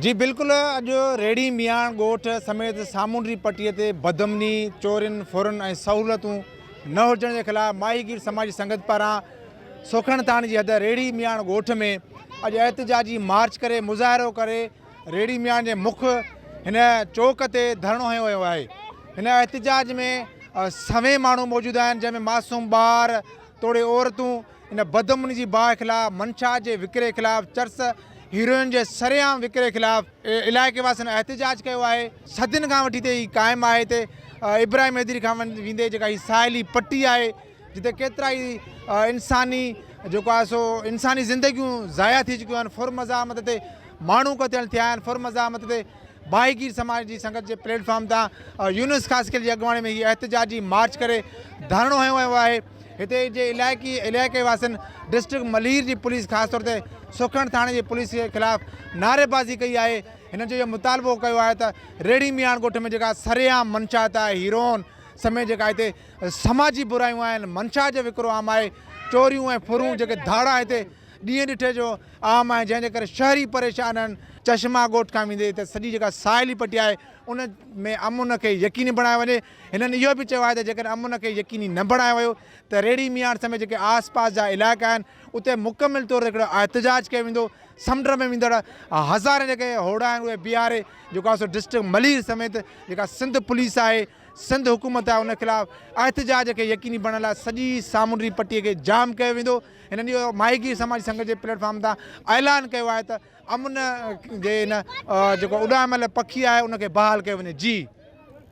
جي بلڪل اڄ ريڙهي مياڻ ڳوٺ سميت سامونڊي پٽي تي بدامني، چورين، ڦرن ۽ سهولتون نه هجڻ جي خلاف ماهيگير سماجي سنگت پاران سوکڻ ٿاڻي جي حد ريڙهي مياڻ ڳوٺ ۾ اڄ احتجاجي مارچ ڪري مظاهرو ڪري ريڙهي مياڻ جي مک هن چوڪ تي ڌرڻو هنيو ويو آهي. هن احتجاج ۾ سوين ماڻهو موجود آهن جنهن ۾ معصوم ٻار توڙي عورتون ان بدامني جي باهه خلاف منشيات جي وڪري خلاف چرس هيروئن جي سرعام وڪري خلاف علائقي واسين احتجاج ڪيو آهي. صدين کان وٺي هتي هي قائم آهي هتي ابراهيم حيدري کان ويندي جيڪا هي ساحلي پٽي آهي جتي ڪيترائي انساني جيڪو آهي سو انساني زندگيون ضايع ٿي چڪيون آهن ڦر مزاحمت تي ماڻهو قتل ٿيا آهن ڦر مزاحمت تي ماهيگير سماج جي سنگت جي پليٽ فارم تان يونس خاصخيلي جي اڳواڻي ۾ هي احتجاجي مارچ ڪري ڌرڻو هنيو ويو آهي هتي جي علائقي علائقي واسين ڊسٽرڪٽ ملير جي پوليس خاص طور تي سکڻ ٿاڻي جي پوليس جي خلاف نعريبازي ڪئي آهي هنن جو اهو مطالبو ڪيو آهي ته ريڙهي مياڻ ڳوٺ ۾ جيڪا سرعام منشيات آهي هيروئن سميت جيڪا هتي سماجي برايون آهن منشيات جو وڪرو عام آهي چوريون ۽ ڦرون جيڪي ڌاڙا هتي ڏينهن ڏٺي جو عام آهي جنهن جي ڪري شهري پريشان آهن چشما ڳوٺ کان ويندي هتي سڄي جيڪا ساحلي پٽي آهي ان ۾ امن کي يقيني بڻايو وڃي هنن اهو به چيو آهي ته جيڪڏهن امن کي يقيني نه بڻايو ويو ته ريڙهي مياڻ سميت جيڪي آس پاس جا علائقا آهن اتي مڪمل طور تي هڪڙو احتجاج ڪيو ويندو سمنڊ ۾ ويندڙ هزارين جيڪي هوڙا آهن اهي بيهاري جيڪو آهي سو ڊسٽرڪٽ ملير سميت جيڪا سنڌ پوليس آهي سنڌ حڪومت آهي ان خلاف احتجاج کي يقيني بڻائڻ لاء سڄي سامونڊي پٽي کي جام ڪيو ويندو. هنن اهو ماهيگير سماجي سنگت جي پليٽ فارم تان اعلان ڪيو آهي ته امن جي هن جيڪو اڏاميل پکي آهي ان کي بحال ڪيو وڃي. جي.